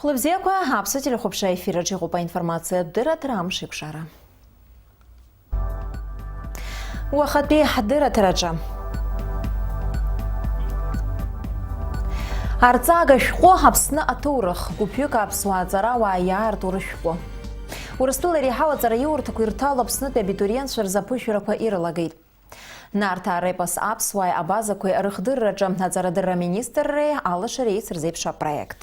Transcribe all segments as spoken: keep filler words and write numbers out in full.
Лыбзиақәа, аԥсуа телехәаԥшра аефир аҿы иҟоуп аинформациатә дырраҭара Амш еиқәшара. Уахатәи ҳдырраҭараҿы. Арҵага шәҟәы Аԥсны аҭоурых, гәыԥҩык аԥсуаа аҵарауаа иаарту рышәҟәы. Урыстәыла иреиҳау аҵараиурҭақәа ирҭало Аԥснытәи абитуриентцәа рзы аԥышәарақәа ирылагеит. Нарҭаа репос аԥсуааи абазақәеи рыхдырраҿы аҵарадырра аминистрреи алашареи еицырзеиԥшу апроект.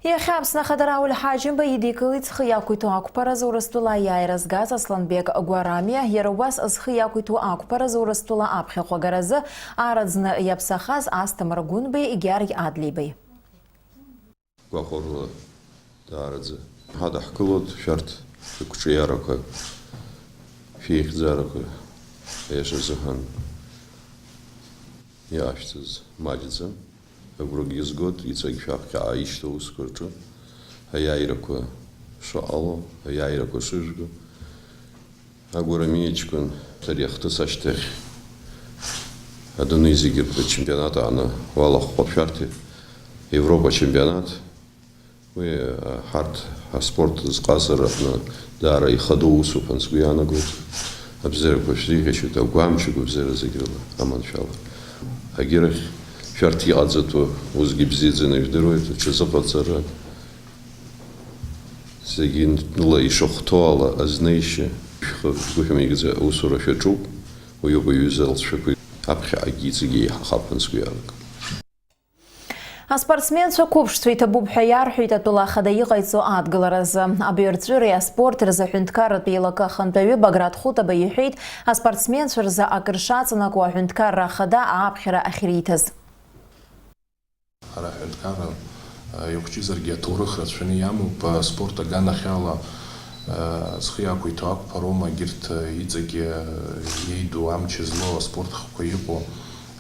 Иахьа Аԥсны Ахада Рауль Ҳаџьымба идикылеит зхы иақәиҭу ақәԥаразы Урыстәыла аиааира згаз Асланбег Гәарамиа, иара убас зхы иақәиҭу ақәԥаразы Урыстәыла аԥхьахә агаразы араӡны иаԥсахаз Асҭамыр Гәынбеи Георги Адлеибеи. Гәахәарыла даараӡа ҳадаҳкылоит шәарҭ шәықәҿиарақәа, шәеихьӡарақәа, аиаша азыҳәан иаашәҵаз маҷӡам. Агәрагьы згоит, иҵегь шәаԥхьаҟа ишьҭоу аусқәа рҿы аиааирақәа шыҟало, аиааирақәа шыжәго. Агәарамиа ҷкәын ари ахҭыс ашьҭахь адунеи зегьы ртәы ачемпионат ааны уалахәхап шәарҭ, Европа ачемпионат. Уи, а, ҳарҭ аспорт зҟазара аҟны даара ихадоу усуп ҳәа сгәы иаанагоит. Абзиарақәа шәзеиӷьашьоит, агәамч, агәабзиара зегь рыла аманшәала. Агьырахь шәарҭ иҟаҵатәу усгьы бзиаӡаны ижәдыруеит, аҽазыҟаҵара, зегьы ныла ишахәҭоу ала азнеишьа, шәхы шәгәы шәымеигӡа аусура шәаҿуп, уи ауп аҩыза алҵшәақәа аԥхьаҟагьы иҵегьы еиҳахап ҳәа сгәы иаанагоит. Аспортсменцәа қәыԥшцәа иҭабуп ҳәа иарҳәеит атәыла ахада иҟаиҵо адгыларазы. Абаҩрҵәыреи аспорти рзы аҳәынҭқарратә еилакы ахантәаҩы Баграт Хәытаба иҳәеит, аспортсменцәа рзы акыр шаҵанакуа аҳәынҭқарра ахада ааԥхьара ахьриҭаз. Ҳара аҳәынҭқарра, а, иахәҷызаргьы аҭоурых рацәаны иамоуп, а, аспорт аганахьала, а, зхы иақәиҭу ақәԥароума, егьырҭ, а, иҵегьы, а, иеиду амч злоу аспорт хкқәа иҟоу.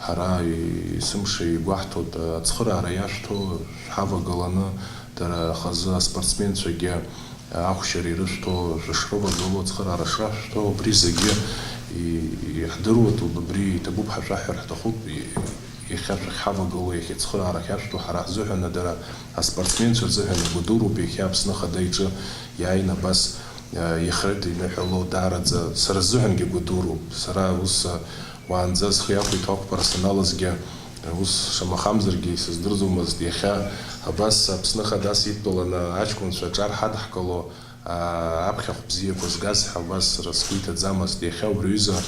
Ҳара есымша игәаҳҭоит, а, ацхыраара иашәҭо шәҳавагаланы, дара хазы аспортсменцәагьы, а, ахәшьара ирышәҭо шышрывагылоу, ацхыраара шрашәҭо, убри зегьы и-, иаҳдыруеит, убри иҭабуп ҳәа шәаҳҳәар ҳҭахуп. И-, Иахьа шәахьҳавагылоу, иахьа ацхыраара ахьашәҭо ҳара ҳзыҳәан, дара аспортсменцәа рзыҳәан игәадуроуп, иахьа Аԥсны Ахада иҿы иааины абас, э, ихрыдиныҳәало даараӡа сара сзыҳәангьы гәадуроуп. Сара ус, э, уаанӡа схы иақәиҭу ақәԥара саналазгьы, э, ус шамахамзаргьы исыздырӡомызт. Иахьа абас Аԥсны Ахада сидтәаланы аҷкәынцәа аҿар ҳадаҳкыло, аа, аԥхьахә бзиақәа згаз ҳәа убас сара сгәы иҭаӡамызт. Иахьа убри аҩыза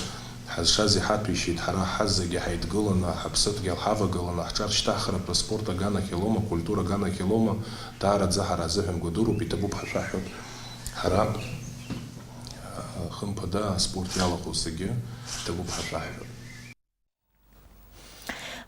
ҳазшаз иҳаҭәеишьеит, ҳара ҳазегьы ҳаидгыланы, ҳаԥсадгьыл ҳавагыланы, ҳҿар шьҭаҳхратәы аспорт аганахь илоума, акультура аганахь илоума, даараӡа ҳара ҳзыҳәан гәадуроуп, иҭабуп ҳәа шәаҳҳәоит. Ҳара, аа, хымԥада, аспорт иалахәу зегьы иҭабуп ҳәа шәаҳҳәоит.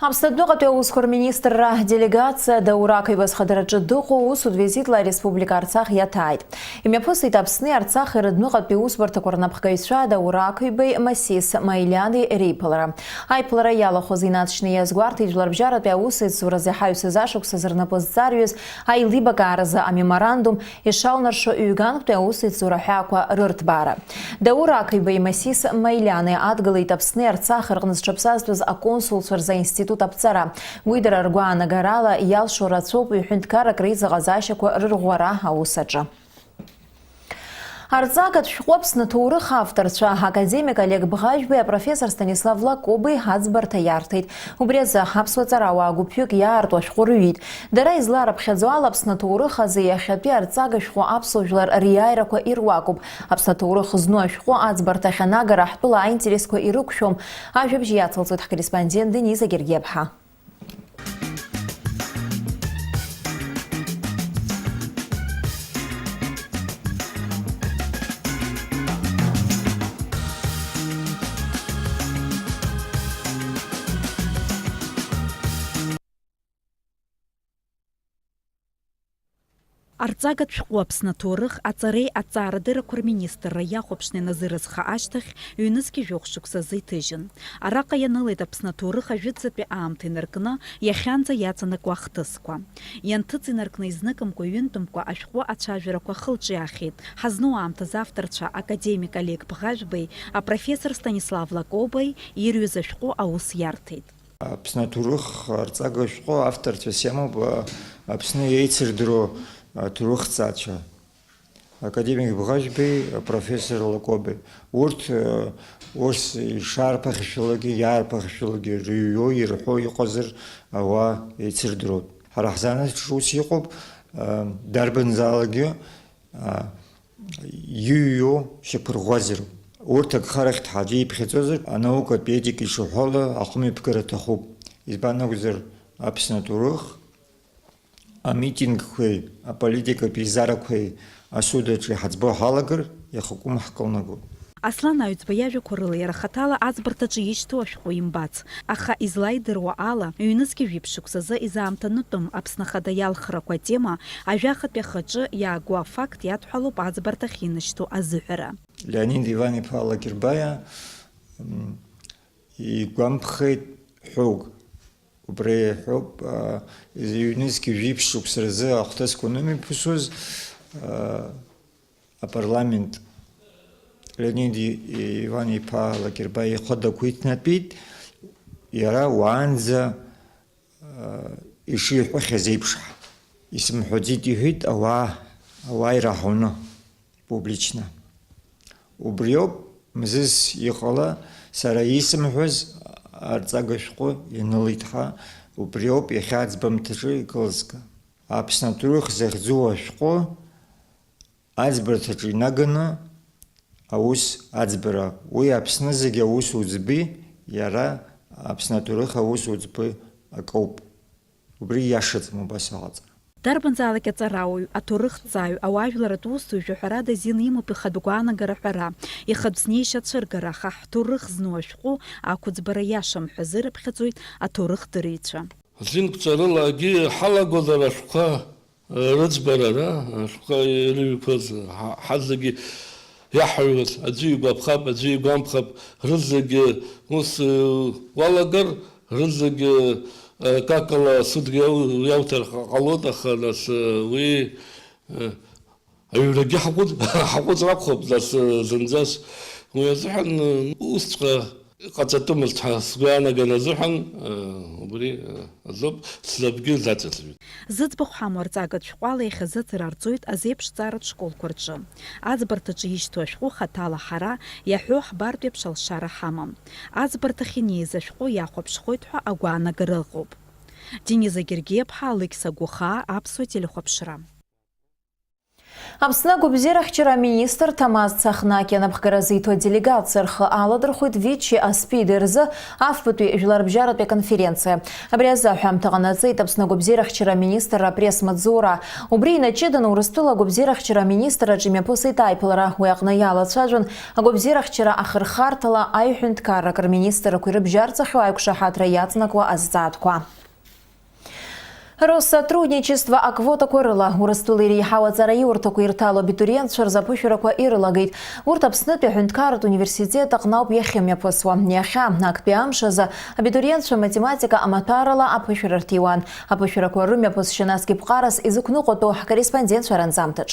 Аԥсны адәныҟатәи аусқәа рминистрра делегациа Даур Ақаҩба зхадараҿы дыҟоу усутә визитла ареспублика Арцах иаҭааит. Имҩаԥысит Аԥсни Арцахи рыдәныҟатәи усбарҭақәа рнапхгаҩцәа Даур Ақаҩбеи Масис Маилиани реиԥылара. Аиԥылара иалахәыз инаҵшьны иазгәарҭеит Жәларбжьаратәи аусеицуразы ҳаҩсыз ашықәсазы рнапы зҵарҩыз аилибакааразы амеморандум ишалнаршо ҩганктәи аусеицура ҳәаақәа рырҭбаара. Даур Ақаҩбеи Масис Маилиани адгылеит Аԥсни Арцахи рҟны зҽаԥсазтәыз аконсулцәа рзы аинститут аԥҵара. Уи дара ргәаанагарала иалшо рацәоуп ҩҳәынҭқаррак реизыҟазаашьақәа рырӷәӷәара аус аҿы. Арҵагатә шәҟәы Аԥсны аҭоурых авторцәа, академик Олег Бӷажәбеи апрофессор Станислав Лакоби аӡбарҭа иарҭеит. Убри азы аԥсуа ҵарауаа гәыԥҩык иаарту ашәҟәы рыҩит. Дара изларыԥхьаӡо ала, Аԥсны аҭоурых азы иахьатәи арҵага шәҟәы аԥсуа жәлар риааирақәа ируакуп. Аԥсны аҭоурых зну ашәҟәы аӡбарҭахь анагара ҳтәыла аинтересқәа ирықәшәом. Ажәабжь иацылҵоит ҳкорреспондент Дениза Гергиаԥҳа. Арҵагатә шәҟәы Аԥсны аҭоурых аҵареи аҭҵаарадыррақәа рминистрра иахәаԥшны иназыразха ашьҭахь, ҩнызқьи жәохә шықәсазы иҭыжьын. Араҟа ианылеит Аԥсны аҭоурых ажәытәӡатәи аамҭа инаркны, иахьанӡа иаҵанакуа ахҭысқәа. Ианҭыҵ инаркны изныкымкәа, ҩынтәымкәа ашәҟәы ацәажәарақәа ахылҿиаахеит. Ҳазну аамҭазы авторцәа академик Олег Бӷажәбеи апрофессор Станислав Лакобеи ирҩыз ашәҟәы аус иарҭеит. Аԥсны аҭоурых арҵага шәҟәы авторцәас иамоуп, а, Аԥсны еицырдыруа аҭоурыхҭҵаацәа, академик Бӷажәбеи, апрофессор Лакоби, урҭ, э, ус ишаарԥахьшәалагьы, иаарԥахьшәалагьы рыҩуа, ирҳәо иҟазар, ауаа еицырдыруеит. Ҳара ҳзанааҭ ус иҟоуп, э, дарбанзаалакгьы, э, иҩуа шьақәырӷәӷәазароуп. Урҭ агхарахь дҳаџьеиԥхьаӡозар, анаукатә етика ишаҳәо ала ахымҩаԥгара аҭахуп. Избан акәзар, Аԥсны аҭоурых, амитингқәеи аполитикатә еизарақәеи асудаҿы иҳаӡбо ҳалагар, иахакәым ҳкылнагоит. Аслан Аҩӡба иажәақәа рыла, иара хаҭала аӡбарҭаҿы ишьҭоу ашәҟәы имбац. Аха излаидыруа ала, ҩнызқьи жәиԥшь шықәсазы изаамҭанытәым Аԥсны Ахада иалхрақәа атема ажәахатәи ахаҿы иаагоу афакт иадҳәалоуп аӡбарҭахь инашьҭу азыҳәара. Леонид Иван-иԥа Лакербаиа, м, игәамԥхеит ҳәоук. Убри иаҳәоуп, а, ҩнызқьи жәиԥшь шықәса рзы ахҭысқәа анымҩаԥысуаз, а, апарламент Леонид И-, Иван-иԥа Лакербаиа ихы дақәиҭнатәеит, иара уаанӡа, а, ишиҳәахьаз еиԥш, исымҳәаӡеит иҳәеит, ауаа, ауаа ираҳауны, публично. Убриоуп мзызс иҟала сара исымҳәаз арҵага шәҟәы ианылеит ҳәа, убриоуп иахьа аӡбамҭаҿы икылзга. Аԥсны аҭоурых захьӡу ашәҟәы аӡбарҭаҿы инаганы аус аӡбара. Уи Аԥсны зегьы аус уӡбеи, иара Аԥсны аҭоурых аус уӡбеи акоуп. Убри иашаӡам убас аҟаҵара. Дарбанзаалак аҵарауаҩ, аҭоурыхҭҵааҩ, ауаажәларратә усзуҩ ҳәарада азин имоуп ихатә гәаанагара ҳәара, ихатә знеишьа ацәыргара, аха ҳҭоурых зну ашәҟәы ақәыӡбара иашам ҳәа азы ирыԥхьаӡоит аҭоурыхдырҩцәа. Зинқәҵарылагьы ҳалагозар ашәҟәқәа рыӡбара, ара, ашәҟәқәа ирыҩқәаз ҳа-, ҳазегьы иаҳаҩуаз, аӡәы игәаԥхап, аӡәы игәамԥхап, рызегьы ус, э, уалагар, рызегьы, э, какала асудгьы иау-, иауҭар ҟа-, ҟалоит, аха, нас, э, уи, э, аҩрагьы ҳаҟәыҵ-, ҳаҟәыҵра акәхап, нас, э, зынӡас. Уи азыҳәан, э, усҵәҟьа Иҟаҵатәымызт ҳәа сгәы иаанаган азыҳәан, э, убри, э, азоуп сзаҵәыӡуеит. Зыӡбахә ҳамоу арҵагатә шәҟәы ала иахьазы аҵара рҵоит азеиԥшҵааратә школқәа рҿы. Аӡбарҭаҿы ишьҭоу ашәҟәы хаҭала ҳара иаҳәо ҳбартә еиԥш алшара ҳамам. Аӡбарҭахь инеиз ашәҟәы иахәаԥшхоит ҳәа агәаанагара ыҟоуп. Дениза Гергиаԥҳа, Алықьса Гәыхаа, Аԥсуа телехәаԥшра. Аԥсны агәабзиарахьчара аминистр Ҭамаз Цахнаки анапхгара зиҭо аделегациа рхы аладырхәит ВИЧ-и АСПИД-и рзы афбатәи жәларбжьаратәи аконференциа. Абри азы аҳәамҭа ҟанаҵеит Аԥсны агәабзиарахьчара аминистрра апресс-маҵзура. Убри инаҷыданы Урыстәыла агәабзиарахьчара аминистрраҿы имҩаԥысит аиԥылара. Уи аҟны иалацәажәон агәабзиарахьчара ахырхарҭала аиҳәынҭқаррак рминистррақәеи рыбжьарҵахьоу аиқәшаҳаҭра иаҵанакуа азҵаатәқәа. Россотрудничество аквотақәа рыла Урыстәыла иреиҳау аҵараиурҭақәа ирҭало абитуриентцәа рзы аԥышәарақәа ирылагеит. Урҭ Аԥснытәи аҳәынҭқарратә университет аҟны ауп иахьымҩаԥысуа. Иахьа, актәи амш азы, абитуриентцәа математика амаҭәарала аԥышәара рҭиуан. Аԥышәарақәа рымҩаԥысшьа насгьы ԥҟарас изықәныҟәатәу ҳкорреспондентцәа ранҵамҭаҿ.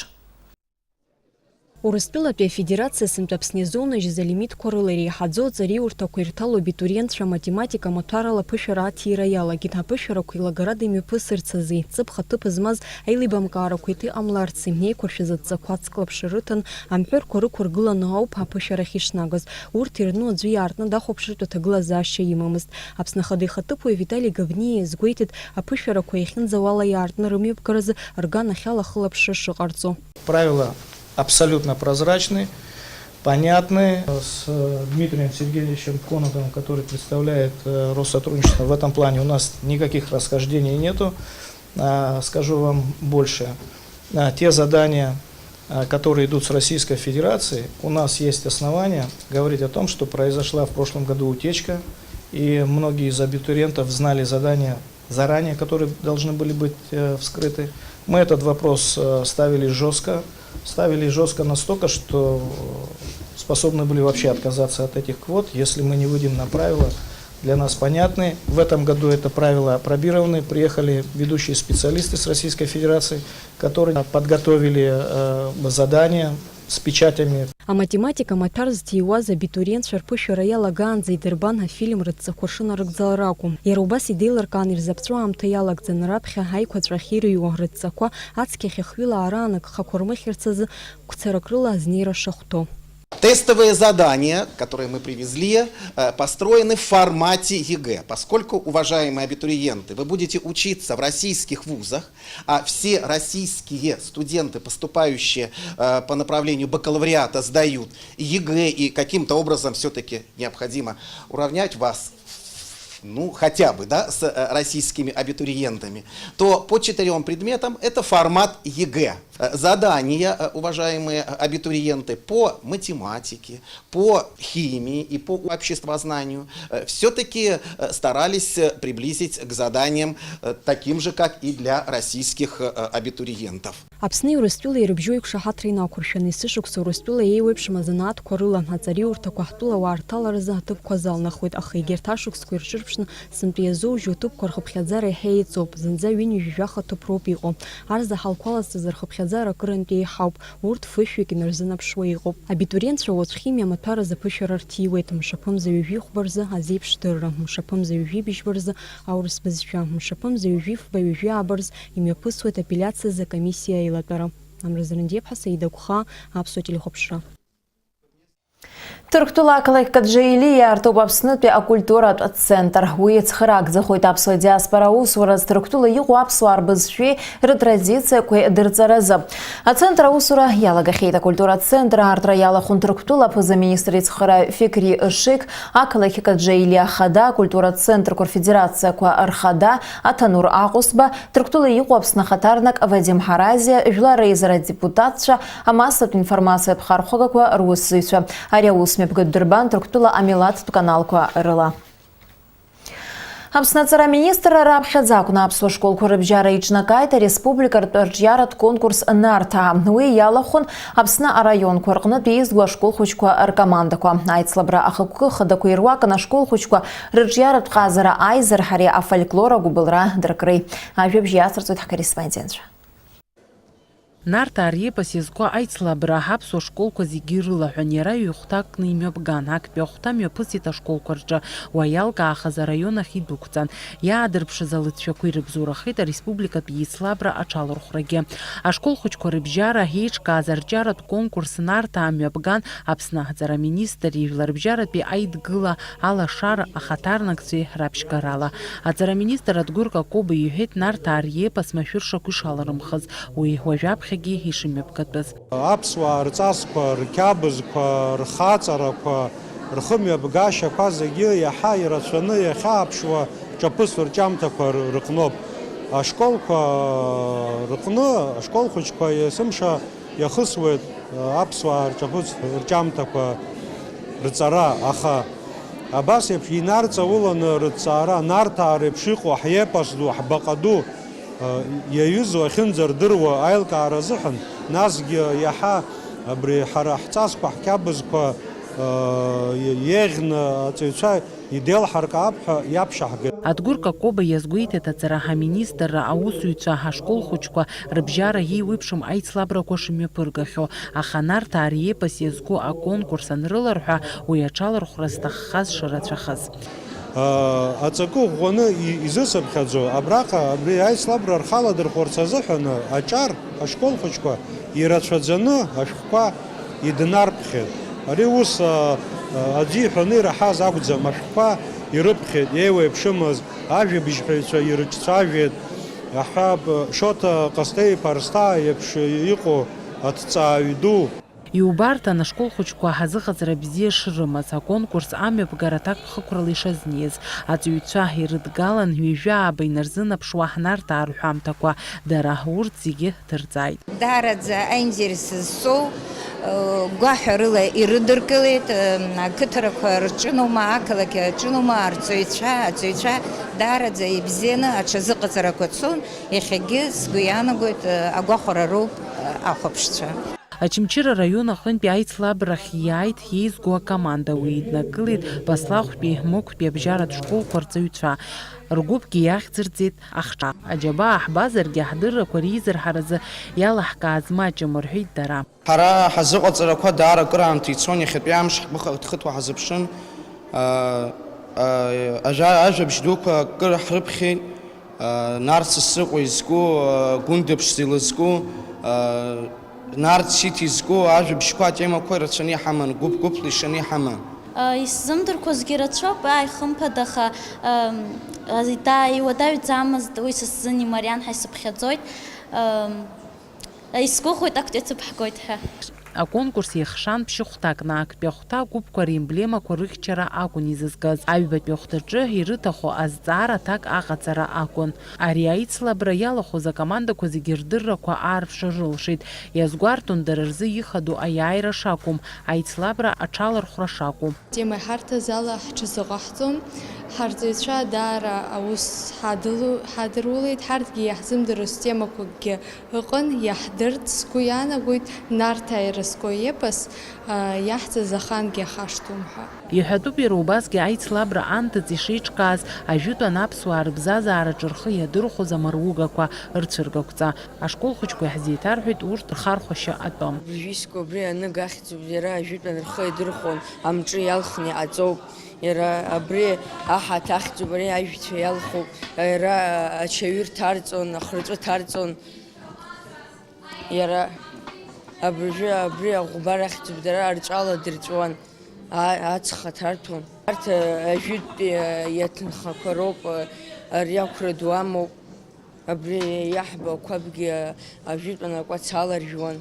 Урыстәылатәи Афедерациа сынтәа Аԥсны иазынажьыз алимитқәа рыла иреиҳаӡоу аҵариурҭақәа ирҭало абитуриентцәа аматематика амаҭәарала аԥышәара аҭира иалагеит. Аԥышәарақәа еилагарада имҩаԥысырц азы, ҵыԥх аҭыԥ змаз аилибамкаарақәа еиҭа иҟамларц, еиқәыршәаз адҵақәа ацклаԥшра рыҭан, амҳәырқәа рықәыргыланы ауп аԥышәарахь ишнагаз. Урҭ ирну аӡәы иаартны дахәаԥшыртә аҭагылазаашьа имамызт. Аԥсны Ахада ихаҭыԥуаҩ Витали Говниа иазгәеиҭеит, аԥышәарақәа иахьынӡауала иаартны рымҩаԥгаразы рганахьала ахылаԥшра шыҟарҵо. Правила абсолютно прозрачны, понятны. С, э, Дмитрием Сергеевичем Конотовым, который представляет, э, Россотрудничество, в этом плане у нас никаких расхождений нету. А, скажу вам больше. А, те задания, а, которые идут с Российской Федерации, у нас есть основания говорить о том, что произошла в прошлом году утечка, и многие из абитуриентов знали задания заранее, которые должны были быть, э, вскрыты. Мы этот вопрос, э, ставили жестко, ставили жестко настолько, что, э, способны были вообще отказаться от этих квот, если мы не выйдем на правила для нас понятные. В этом году это правила апробированы, приехали ведущие специалисты с Российской Федерации, которые подготовили, э, задания, с печатями. Аматематика маҭәар зҭиуаз абитуриентцәа рԥышәара иалагаанӡа идырбан афильм рыдҵақәа шынарыгӡалар акәым. Иара убас идеилыркаан ирзаԥҵәо аамҭа иалагӡаны раԥхьа аиқәаҵәа ахьырыҩуа рыдҵақәа ацқьахь ахҩыла аарааныгхақәа рмыхьырц азы гәцарак рыла азнеира шахәҭоу. Тестовые задания, которые мы привезли, э, построены в формате ЕГЭ. Поскольку, уважаемые абитуриенты, вы будете учиться в российских вузах, а все российские студенты, поступающие э, по направлению бакалавриата, сдают ЕГЭ, и каким-то образом все-таки необходимо уравнять вас, ну, хотя бы, да, с э, российскими абитуриентами, то по четырем предметам это формат ЕГЭ. Э, Задания, э, уважаемые э, абитуриенты, по математике, по химии и по обществознанию все-таки старались э, приблизить к заданиям э, таким же, как и для российских э, абитуриентов. Аԥсни Урыстәылеи ирыбжьоу иқәшаҳаҭра инақәыршәаны, есышықәса Урыстәыла еиуеиԥшым азанааҭқәа рыла аҵариурҭақәа ҳтәылауаа рҭаларазы аҭыԥқәа залнахуеит, аха егьырҭ ашықәсқәа ирҿырԥшны сынтәа иазоужьу аҭыԥқәа рхыԥхьаӡара иаҳа еиҵоуп, зынӡа ҩынҩажәи жәаха ҭыԥ роуп иҟоу. Арзаҳалқәа ласҵаз рхыԥхьаӡара акырынтә еиҳауп, урҭ фышәҩык инарзынаԥшуа иҟоуп. Абитуриентцәа уаҵә химиа амаҭәар азы аԥышәара рҭиуеит, мшаԥымза ҩажәи хәба рзы азеиԥшдырра, мшаԥымза ҩажәи быжьба рзы аурыс бызшәа, мшаԥымза ҩажәи фба ҩажәи ааба рзы имҩаԥысуеит апелиациазы акомиссиа аилатәара. Амра Зырандиаԥҳа, Саида Гәхаа, Аԥсуа телехәаԥшра. Ҭырқәтәыла ақалақь Каӡаели иаартуп Аԥснытәи акультуратә центр. Уи ицхыраагӡахоит аԥсуа диаспора аусураз Ҭырқәтәыла иҟоу аԥсуаа рбызшәеи рытрадициақәеи дырҵаразы. Ацентр аусура иалагахьеит. Акультуратә центр аартра иалахәын Ҭырқәтәыла аԥыза-министр ицхыраҩ Фикри Ышик, ақалақь Каӡаели ахада, акультуратә центрқәа рфедерациақәа рхада Аҭанур Аҟәсба, Ҭырқәтәыла иҟоу Аԥсны ахаҭарнак Вадим Ҳаразиа, жәлар реизара адепутатцәа, амассатә информациатә хархәагақәа русзуҩцәа. Ари аус мҩаԥгатә дырбан Ҭырқәтәыла амилаҭтә каналқәа рыла. Аԥсны аҵара аминистрра раԥхьаӡа акәны аԥсуа школқәа рыбжьара иҿнакааит ареспубликартә арҿиаратә конкурс Нарҭаа. Уи иалахәын Аԥсны араионқәа рҟнытә еизго ашкол хәыҷқәа ркомандақәа. Аицлабра ахықәкы хадақәа ируакын ашкол хәыҷқәа рырҿиаратә ҟазара, аизырҳареи афольклор агәыбылра дыркреи. Ажәабжь иацырҵоит ҳкорреспондентцәа. Нарҭаа репос иазку аицлабра аԥсуа школқәа зегьы ирылаҳәан, иара ҩ-хәҭакны имҩаԥган, актәи ахәҭа мҩаԥысит ашколқәа рҿы, уа иалкаахаз араион ахь идәықәҵан. Иаадырԥшыз алыҵшәақәа ирыбзоурахеит ареспубликатә еицлабра аҽалархәрагьы. Ашкол хәыҷқәа рыбжьара еиҿкааз арҿиаратә конкурс Нарҭаа мҩаԥган Аԥсны аҵара аминистр ижәларбжьаратәи аидгыла алашара ахаҭарнакцәеи раԥшьгарала. Аҵара аминистр Адгәыр Какоба иҳәеит Нарҭаа репос машәыршақә ишаларымхыз, уи уажәаԥхьагьы ишымҩаԥгатәыз. Аԥсуаа рҵасқәа, рқьабзқәа, рхаҵарақәа, рхымҩаԥгашьақәа зегьы иаҳа ирацәаны иахьааԥшуа ҿаԥыцтә рҿиамҭақәа р-, рыҟноуп. Ашколқәа рҟны ашкол хәыҷқәа есымша иахысуеит аԥсуаа рҿаԥыцтә рҿиамҭақәа рҵара, аха абас еиԥш инарҵауланы рыҭҵаара, Нарҭаа реиԥш иҟоу ҳепос ду, ҳбаҟа ду, иаҩызоу ахьынӡардыруа аилкаара азыҳәан, насгьы иаҳа абри ҳара ҳҵасқәа, ҳқьабзқәа еиӷьны аҵаҩцәа идеилҳаркаап ҳәа иаԥшьаҳгеит. Адгәыр Какоба иазгәеиҭеит аҵара аминистрра аусзуҩцәа ашкол хәыҷқәа рыбжьара еиуеиԥшым аицлабрақәа шымҩаԥыргахьоу, аха Нарҭаа репос иазку аконкурс анрыларҳәа, уи аҽалархәра зҭаххаз шырацәахаз. Аҵакы ӷәӷәаны и-, изысыԥхьаӡо, абраҟа абри аицлабра рхаладырхәырц азыҳәан аҿар ашкол хәыҷқәа ирацәаӡаны ашәҟәқәа иднарԥхьеит. Ари ус, а, а, аӡәы иҳәаны ираҳаз акәӡам, ашәҟәқәа ирыԥхьеит, еиуеиԥшымыз ажәабжьҳәаҩцәа ирыҿцәажәеит, аҳәап, Шоҭа Ҟасҭеи-иԥа Арсҭаа иеиԥш иҟоу аҭҵааҩ ду. Иубарҭан ашкол хәыҷқәа ҳазыҟаҵара бзиа шрымаз, аконкурс амҩаԥгара аҭак ԥхықәрала ишазнеиз, аҵаҩцәа ирыдгалан ҩажәа ааба инарзынаԥшуа ҳнарҭаа рҳәамҭақәа, дара урҭ зегьы дырҵааит. Даараӡа аинтерес зҵоу, э, гәаҳәарыла ирыдыркылеит, э, ақыҭарақәа рҿыноума, ақалақь аҿыноума, арҵаҩцәа, аҵаҩцәа даараӡа ибзианы аҽазыҟаҵарақәа цон, иахьагьы сгәы иаанагоит, э, агәахәара роуп, э, ахәаԥшцәа. Очамчыра араион аҟынтәи аицлабрахь иааит еизго акоманда. Уи иднакылеит Баслахәтәи, Мықәтәи абжьаратә школқәа рҵаҩцәа. Ргәыԥгьы иахьӡырҵеит Ахҿа. Аџьабаа ҳбазаргьы, ҳдыррақәа реизырҳаразы иалаҳкааз маҷым, рҳәеит дара. Ҳара ҳазыҟаҵарақәа даара акыраамҭа ицон, иахьатәи амш ҳгәы х-, ҭхыҭуа ҳазыԥшын. Аа, аа, ажәа-, ажәабжь дуқәа акыр ҳрыԥхьеит. Нарҭ Сасрыҟәа изку, Гәында ԥшӡа илызку, Нарҭ Сиҭ изку ажәабжьқәа атемақәа ирацәаны иҳаман, гәыԥ-гәыԥла ишаны иҳаман. Исзымдырқәозгьы рацәоуп, ааи, хымԥада, аха, ам, ази-, дааиуа даҩӡамызт, уи са сзын имариан ҳәа исыԥхьаӡоит. Ам, исгәыӷуеит, актәи аҭыԥ ҳгоит ҳәа. Аконкурс иахшан ԥшьыхәҭакны, актәи ахәҭа агәыԥқәа ремблемақәа рыхьчара акәын изызкыз. Аҩбатәи ахәҭаҿы ирыҭаху азҵаара аҭак аҟаҵара акәын. Ари аицлабра иалахәыз акомандақәа зегьы рдыррақәа аарԥшыр рылшеит. Иазгәарҭон дара рзы ихадоу аиааира шакәым, аицлабра аҽалархәра шакәу. Тема иҳарҭаз ала ҳҽазыҟаҳҵон. Ҳарҵаҩцәа даара аус ҳадылу-, ҳадырулеит. Ҳарҭгьы иаҳзымдыруаз темақәакгьы ыҟан, иаҳдырт, сгәы иаанагоит, Нарҭаа ирызку аепос, а, иаҳҵаз ахангьы иахашҭуам ҳәа. Иҳәатәуп иара убасгьы аицлабра анҭыҵ ишеиҿкааз ажәытәан аԥсуаа рыбзазаараҿы рхы иадырхәоз амаругақәа рцәыргақәҵа. Ашкол хәыҷқәа иаҳзеиҭарҳәеит урҭ рхархәашьа атәы. Абыржәы иску абри аныга ахьӡуп, иара ажәытәан рхы иадырхәон, амҿы иалхны иҟаҵоуп. Иара абри аҳаҭа ахьӡуп, ари ажәцәа иалхуп, иара ачаҩы рҭарҵон, ахырҵәы ҭарҵон. Иара абыржәы абри аӷәбар ахьӡуп, дара рҿала дырҵәуан, а-, ацха ҭарҭәон. Арҭ, а, ажәытәтәи, а, иаҭынхақәа роуп, а, ари ақәра ду амоуп. Абри иаҳбо ақәабгьы, а, ажәытәан акәац аларжәуан.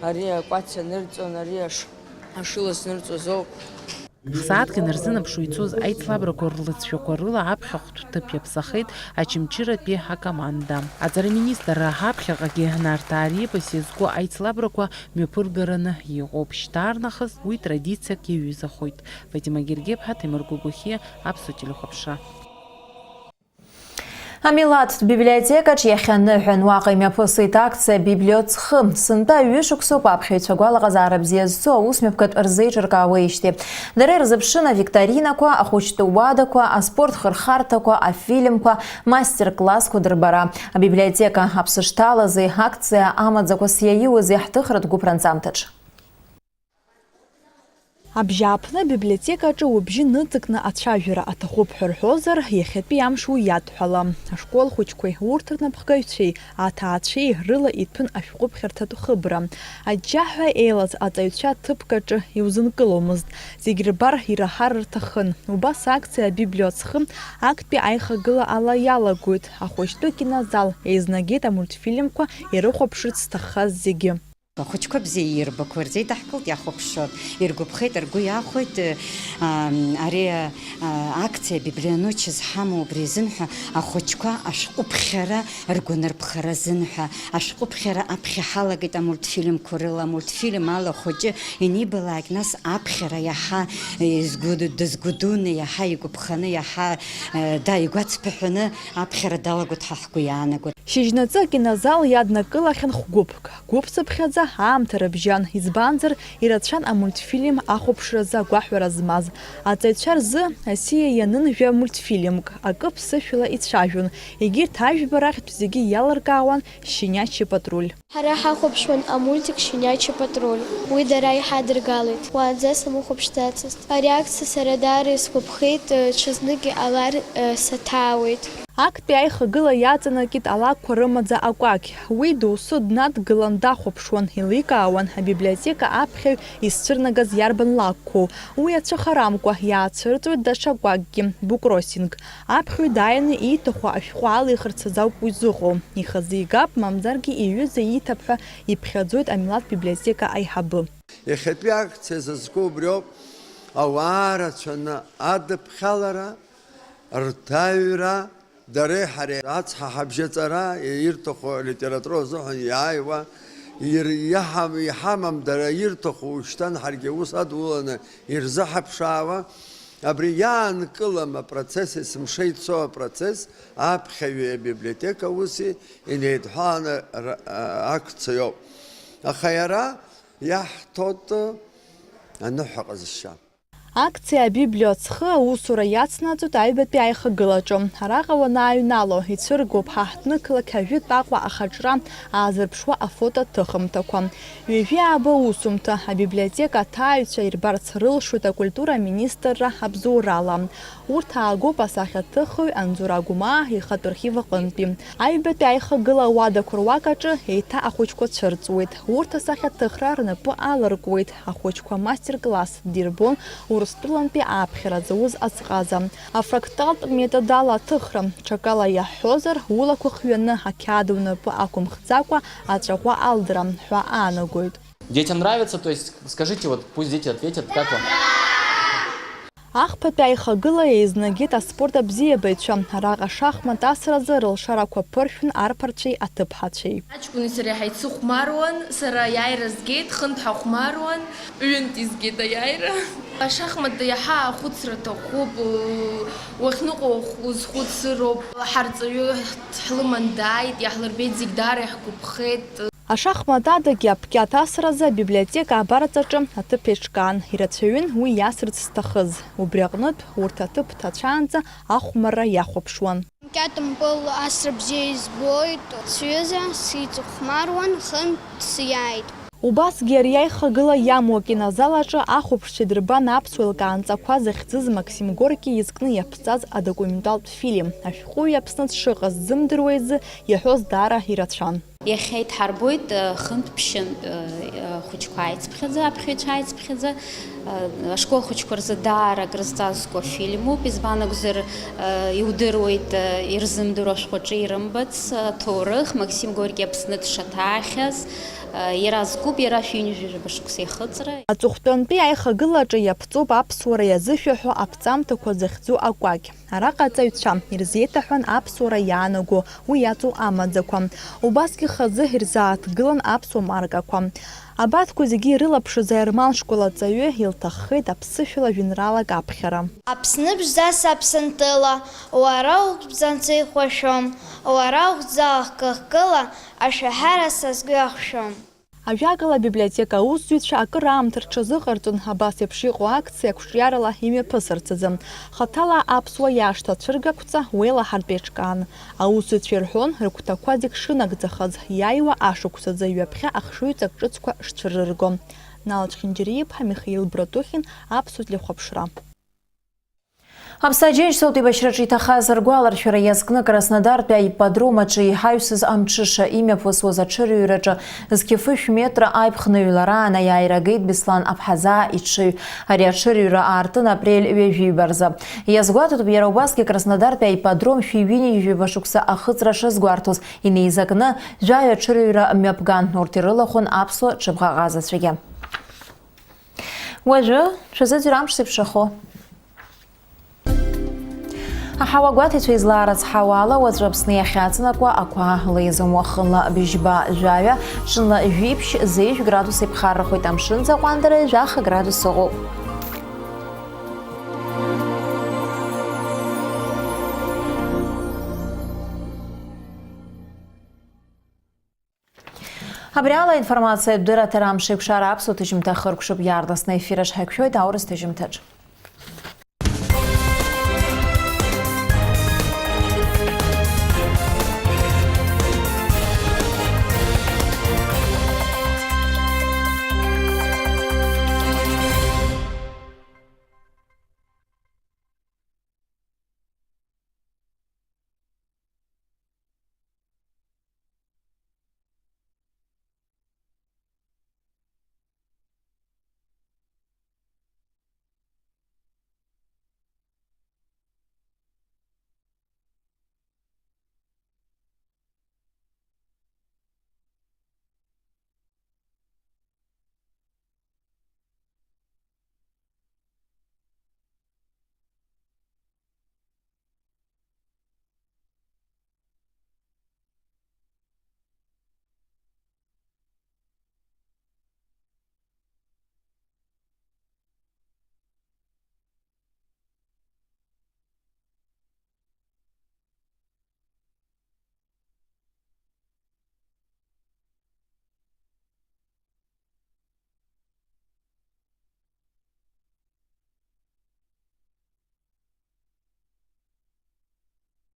Ари акәац анырҵон, ари аш-, ашыла знырҵоз ауп. Ҳсааҭк инарзынаԥшуа ицоз аицлабрақәа рлыҵшәақәа рыла аԥхьахәтә ҭыԥ иаԥсахеит Очамчыратәи акоманда. Аҵараминистрра ҳаԥхьаҟагьы Нарҭаа репос иазку аицлабрақәа мҩаԥыргараны иҟоуп. Шьҭарнахыс уи традициак иаҩызахоит. Фатима Гергеԥҳа, Ҭемыр Гәыгәыхьиа, Аԥсуа телехәаԥшра. Амилаҭтә библиотекаҿ иахьа ныҳәан уаҟа имҩаԥысит акциа Библиоҵхы. Сынтәа ҩышықәсоуп аԥхьаҩцәа агәалаҟазаара бзиа зцу аусмҩаԥгатә рзеиҿыркаауеижьҭеи. Дара ирзыԥшын авикторинақәа, ахәыҷтәы уадақәа, аспорт хырхарҭақәа, афильмқәа, мастер-классқәа дырбара. Абиблиотека аԥсышҭалазеи, акциа амаӡақәас иаиуазеи ҳҭыхратә гәыԥ ранҵамҭаҿ. Абжьааԥны абиблиотекаҿы убжьы ныҵакны ацәажәара аҭахуп ҳәа рҳәозар, иахьатәи амш уи иадҳәалам. Ашкол хәыҷқәеи урҭ рнапхгаҩцәеи, аҭаацәеи рыла иҭәын ашәҟәыԥхьарҭатә хыбра. Аџьџьаҳәа еилаз аҵаҩцәа ҭыԥк аҿы иузынкыломызт. Зегь рбар, ираҳар рҭахын. Убас акциа Абиблиоҵхы актәи аихагыла ала иалагоит. Ахәыҷтәы кинозал еизнагеит амультфильмқәа ирыхәаԥшырц зҭаххаз зегьы. Ахәыҷқәа бзиа ирбақәо рзеидаҳкылт, иахәаԥшуа иргәаԥхеит, ргәы иахәеит, аа, ари, аа, акциа Библионочь зҳамоу убри азын ҳәа, ахәыҷқәа ашәҟәыԥхьара ргәанырԥхара азын ҳәа, ашәҟәыԥхьара аԥхьа ҳалагеит амультфильмқәа рыла, амультфильм ала ахәыҷы инибалак, нас аԥхьара иаҳа изгәыду-, дызгәыдуны, иаҳа игәаԥханы, иаҳа, э, да, игәацԥыҳәаны аԥхьара далагоит ҳәа ҳгәы иаанагоит. Шьыжьнаҵы акинозал иаднакылахьан хәгәыԥк. Гәыԥцыԥхьаӡа аамҭа рыбжьан, избанзар, ирацәан амультфильм ахәаԥшразы агәаҳәара змаз. Аҵаҩцәа рзы асиа ианын жәа мультфильмк, акы ԥсышәала ицәажәон. Егьырҭ ажәабарахьтә зегьы иалыркаауан Щенячий патруль. Ҳара ҳахәаԥшуан амультик Щенячий патруль. Уи дара иҳадыргалеит. Уаанӡа самыхәаԥшӡацызт. Ари акциа сара даара исгәаԥхеит, ҽазнык иҟалар, саҭаауеит. Актәи аихагыла иаҵанакит алакәқәа рымаӡа акәакь. Уи доусы днадгылан дахәаԥшуан, еиликаауан абиблиотека аԥхьаҩ изцәырнагаз иарбан лакәқәоу. Уи ацәыхарамкәа иаацәырҵуеит даҽа кәакьгьы, букросинг. Аԥхьаҩ дааины ииҭаху ашәҟәы алихырц азы ауп уи зыҟоу. Ихазы игап, мамзаргьы иҩыза ииҭап ҳәа иԥхьаӡоит амилаҭ библиотека аиҳабы. Иахьатәи акциа зызку убриоуп, ауаа рацәаны адыԥхьалара, рҭаҩра, дареи ҳареи ацҳа ҳабжьаҵара, ирҭаху алитература азыҳәан иааиуа, ир-, иаҳам-, иҳамам дара ирҭаху, ушьҭан ҳаргьы аус адуланы ирзыҳаԥшаауа, абри иаанкылам апроцесс, есымша ицо апроцесс, аԥхьаҩи абиблиотека ауси инеидҳәаланы р-, а-, акциоуп. Аха иара Иаҳҭоит аныҳәа ҟазшьа. Акциа Абиблиоцхы аусура иацнаҵоит аҩбатәи аихагылаҿы. Араҟа уанааҩнало, ицәыргоуп ҳаҳҭнықалақь ажәытә Аҟәа ахаҿра аазырԥшуа афотоҭыхымҭақәа. Ҩажәи ааба усумҭа абиблиотека аҭааҩцәа ирбарц рылшоит акультура аминистрра абзоурала. Урҭ аагоуп асахьаҭыхҩы Анзор Агәмаа ихатә архив аҟынтәи. Аҩбатәи аихагыла ауадақәа руак аҿы еиҭа ахәыҷқәа цәырҵуеит. Урҭ асахьаҭыхра рнапы аларкуеит. Ахәыҷқәа мастер-класс дирбон Урыстәылантәи ааԥхьара зауз азҟаза. Афракталтә методала аҭыхра, ҽакала иаҳҳәозар, улақәа хҩаны ақьаад унапы ақәымхӡакәа аҵәаҟәа алдра ҳәа аанагоит. Детям нравится, то есть скажите, вот пусть дети ответят, как вам? Ахԥатәи аихагыла еизнагеит аспорт абзиабаҩцәа. Араҟа ашахмат асразы рылшарақәа ԥыршәын арԥарцәеи аҭыԥҳацәеи. Аҷкәыни сареи ҳаицыхәмаруан, сара аиааира згеит, хынтә ҳахәмаруан, ҩынтә изгеит аиааира. Ашахмат иаҳа ахәыцра аҭахуп, уахьныҟәо узхәыцроуп, ҳарҵаҩы ҳлыман дааит, иаҳлырбеит зегь, даара иаҳгәаԥхеит. Ашахмат адагьы аԥкьаҭ асразы абиблиотека абарҵаҿы аҭыԥ еиҿкаан, ирацәаҩын уи иасырц зҭахыз. Убри аҟнытә урҭ аҭыԥ ҭацәаанӡа ахәмарра иахәаԥшуан. Кьатымпыл асра бзиа избоит, сҩыза сиҵыхәмаруан, хынтә сиааит. Убасгьы ари аихагыла иамоу акинозал аҿы ахәаԥшцәа идырбан аԥсуа еилкаанҵақәа захьӡыз Максим Горки изкны иаԥҵаз адокументалтә фильм. Ашәҟәыҩҩы Аԥсны дшыҟаз ззымдыруа изы иаҳәоз даара ирацәан. Иахьа идҳарбоит, э, хынтә-ԥшьынтә, э, э, хәыҷқәа ааицԥхьаӡа, аԥхьаҩцәа ааицԥхьаӡа, э, ашкол хәыҷқәа рзы даара акрызҵазкуа фильмуп, избан акәзар, э, иудыруеит, э, ирзымдыруа ашәҟәаҿы ирымбац, э, аҭоурых, Максим Горки Аԥсны дшаҭаахьаз, э, иара азкуп, иара шәи ҩынҩажәи жәаба шықәса ихыҵра. Аҵыхәтәантәи аихагылаҿы иаԥҵоуп аԥсуара иазышәаҳәо аԥҵамҭақәа захьӡу акәакь. Араҟа аҵаҩцәа ирзеиҭаҳәан аԥсуара иаанаго уи иаҵоу амаӡақәа. Убасгьы хазы ирзааҭгылан аԥсуа маркақәа. Абарҭқәа зегьы ирылаԥшыз аерман школ аҵаҩы илҭаххеит аԥсышәала жәеинраалак аԥхьара. Аԥсны ԥшӡа саԥсантыла, уара ухьӡ бзанҵы ихәашәом, уара ухьӡ алахкыхкыла, ашәаҳәара са сгәы иахшәом. Ажәакала, абиблиотека аусзуҩцәа акыр аамҭа рҽазыҟарҵон абас еиԥш иҟоу акциа қәҿиарала имҩаԥысырц азы. Хаҭала аԥсуа иашҭа ацәыргақәҵа уеилаҳартә еиҿкаан. Аусзуҩцәа ирҳәон, рыгәҭақәа зегь шынагӡахаз, иааиуа ашықәсазы ҩаԥхьа ахшыҩҵак ҿыцқәа шцәырырго. Нал Чхинџьариа-иԥҳа, Михаил Братухин, Аԥсуа телехәаԥшра. Аԥсны аџьынџьтәылатә еибашьраҿы иҭахаз ргәаларшәара иазкны Краснодартәи аипподром аҿы иҳаҩсыз амҽыша имҩаԥысуаз аҽырҩраҿы зқьы фышә метра аиԥхныҩлараан аиааира агеит Беслан Аԥҳазаа иҽыҩ. Ари аҽырҩра аартын апрель ҩажәиба рзы. Иазгәаҭатәуп иара убасгьы Краснодартәи аипподром шәи ҩынҩажәи жәаба шықәса ахыҵра шазгәарҭоз, инеизакны жәаҩа аҽырҩра мҩаԥган, урҭ ирылахәын аԥсуа ҽыбӷаҟазацәагьы. Уажәы шәазыӡырҩ амш зеиԥшрахо. Аҳауа гәаҭеицәа излаарыцҳауа ала, уаҵәы Аԥсны иахьаҵанакуа ақәа леизом, уахынла быжьба жәаҩа, ҽынла жәиԥшь, зежә градус иԥхаррахоит, амшын аӡы аҟәандара жәаха градус ыҟоуп. Абри ала аинформациатә дырраҭара Амшеикәшара аԥсуа ҭыжьымҭа хыркәшоуп, иаарласны аефир аҿы ҳаиқәшәоит аурыс ҭыжьымҭаҿ.